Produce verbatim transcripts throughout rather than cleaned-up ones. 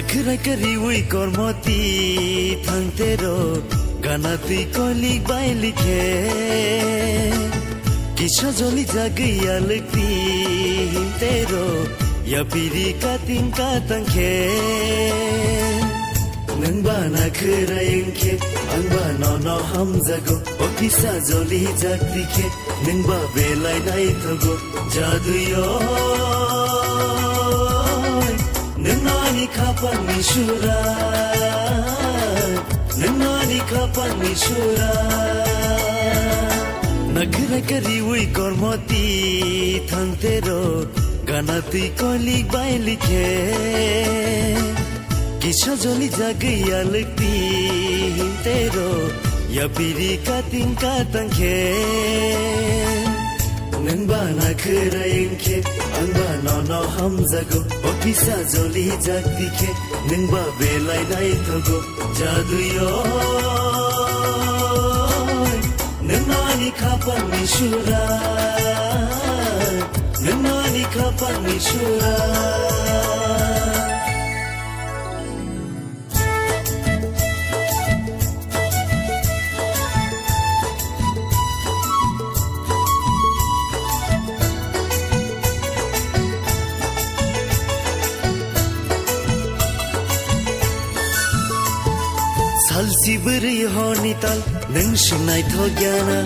Khwrai kwrwi kormoti thangtero, gana twi kolik bailikhe. Kisa joli jagwi alwkti hintero, yapiri kating katangkhe. Nwng bana khwrai wngkhe, ang ba nono hamjago, o kisa joli jakti khe. Nwng ba belai naithogo, jadui oi. Nwng ani khapangni sura, nwng ani khapangni sura. Nakhwrai kwrwi kormoti thangtero, gana twi kolik bailikhe. Kisa joli jagwi alwkti hintero, yapiri kating katangkhe. Nwng bana khwrai wngkhe, ang ba nono hamjago, o kisa joli jakti khe. Nwng ba belai naithogo, jadui oi. Nwng ani khapangni sura, nwng ani khapangni sura. Salsi bwrwi horni tal, nwng swng naithok yana.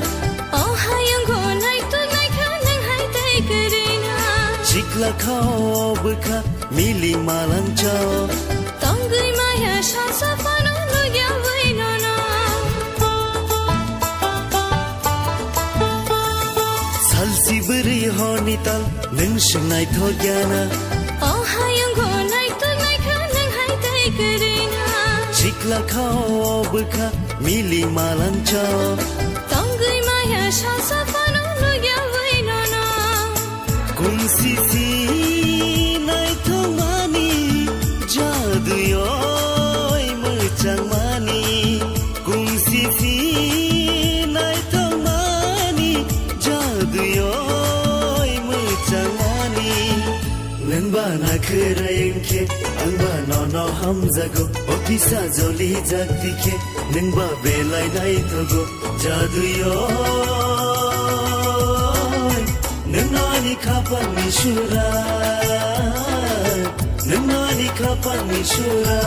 O hayungo naithok naikha nwng hai tei kwrwino. Chikla kha o bwkha, mili malang chao. Tongwi maya salsa phano nugya wi nono. Salsi bwrwi horni tal, nwng swng naithok yana. O hayungo naithok naikha nwng hai tei kwrwino. Chikla kha o bwkha, mili malang chao. Tongwi maya salsa phano nugya wi nono. Kung sisi naithok mani, jadui oi mwchang mani. Kung sisi naithok mani, jadui oi mwchang mani. Nwng bana khwrai wngkhe, ang ba nono hamjago, o kisa joli jakti khe. Nwng ba belai naithogo, jadui oi. Nwng ani khapangni sura, nwng ani khapangni sura.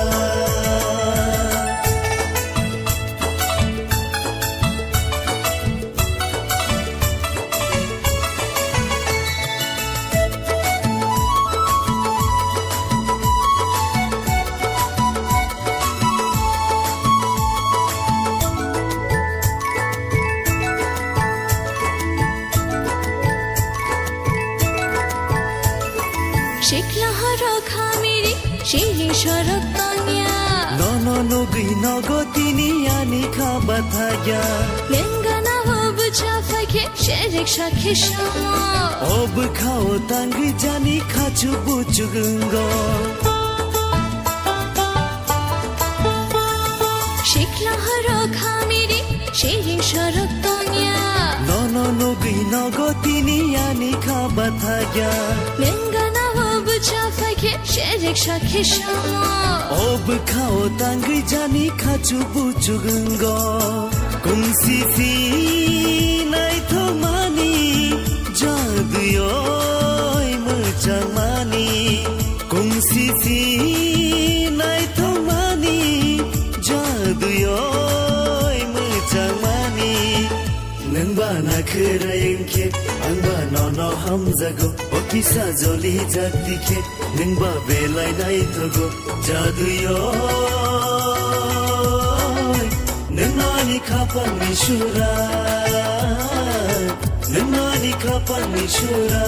Sikla horok hamiri, siring sorok tongya. Nono nugwi nogo tini ani kha bathagya. Nengana o bwcha phaikhe, serik sakhe samo. O bwkha o tangwi jani khachu buchuk wngo. Sikla horok hamiri, siring sorok tongya. Nono nugwi nogo tini ani kha bathagya. Nengana o bwcha phaikhe, serik sakhe samo. O bwkha o tangwi jani khachu buchuk wngo. Kung sisi naithok mani, jadui oi mwchang mani. Kung sisi naithok mani, jadui oi mwchang mani. Nwng bana khwrai wngkhe, ang ba nono hamjago, o kisa joli jakti khe. Nwng ba belai naithogo, jadui oi. Nwng ani khapangni sura, nwng ani khapangni sura.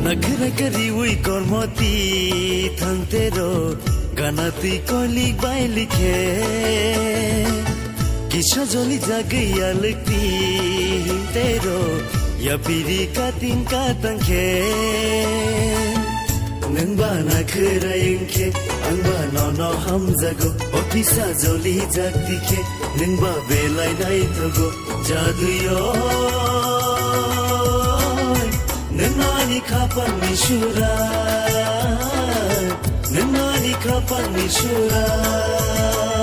Nakhwrai kwrwi kormoti thangtero, gana twi kolik bailikhe. Kisa joli jagwi alwkti hintero, yapiri kating katangkhe. Nwng bana khwrai wngkhe, ang ba nono hamjago, o kisa joli jakti khe. Nwng ba belai naithogo, jadui oi. Nwng ani khapangni sura, Pangni sura.